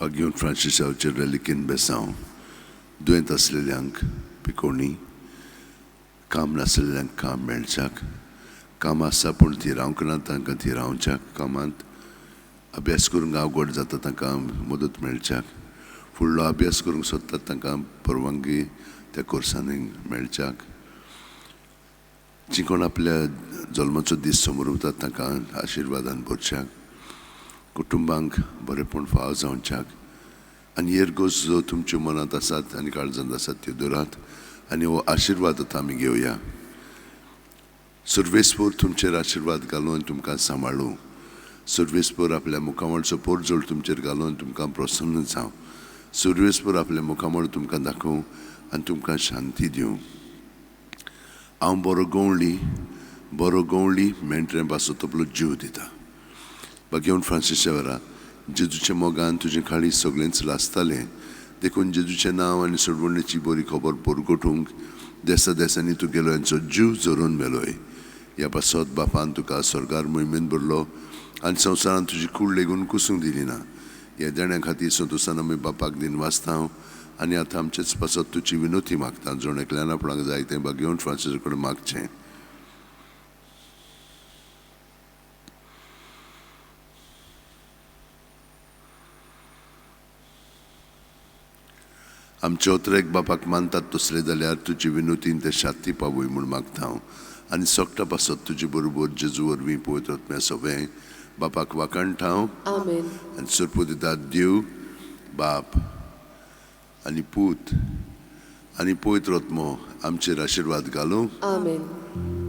बागेवन फ्रांसिसाचेर रेलिकेन बेसांव दुयेंत आसलेल्यांक पिकोणी, काम नासलेल्यांक काम मेळच्याक, काम आसा पूण थिरावंक ना तांकां थिरावच्याक, कामांत अभ्यास करूंक आवगड जाता तांकां मदत मेळच्याक, फुडलो अभ्यास करूंक सोदतात तांकां परवानगी त्या कोर्सांनी मेळच्याक, जी कोण आपल्या जल्माचो दीस समोर तांकां आशिर्वादान भरच्याक, कुटुंबांक बरेंपण फाव जावच्याक आनी हेर गोश्ट जो तुमच्या मनांत आसात आनी काळजांत आसात त्यो दरात आनी हो आशिर्वाद आतां आमी घेवया. सर्वेस्पोर तुमचेर आशिर्वाद घालून तुमकां सांबाळूं. सर्वेस्पोर आपल्या मुखामळचो पोरजोळ तुमचेर घालून तुमकां प्रसन्न जावं. सर्वेस्पोर आपल्या मुखामळ तुमकां दाखोवं आनी तुमकां शांती दिवं. हांव बरो गवळी, बरो गवळी मेंढऱ्यां पासत आपलो जीव दिता. बागेवन फ्रांसीस शेवरा, जेजूच्या मोगान तुजें काळीज सगळेंच लासतालें, देखून जेजूचें नांव आनी सोडवणेची बरी खबर परगटूंक देसा देसांनी तूं गेलो हेंचो जीव झरोवन मेलोय. ह्या पासत बापान तुका स्वर्गार मोहिमेन भरलो आनी संवसारान तुजी कूड लेगून कुसूंक दिली ना. ह्या देण्या खातीर संतोसान आमी बापाक दिनवासता आनी आतां आमचेच पासत तुजी विनोती मागता. जण एकल्यान आपणाक जाय तें बागेवन फ्रांसीसा कडेन मागचें. आमचे अत्रेक बापाक मानतात तसले जाल्यार तुजी विनोतीन ते शांती पावय म्हूण मागता हांव आनी सगटा पासत तुजे बरोबर जेजू वरवीं पवित्र आत्म्या सगळें बापाक वाखाणटा हांव. आमेन. आनी सरपतिदाद देव बाप आनी पूत आनी पवित्र आत्मो आमचेर आशिर्वाद घालूं. आमेन.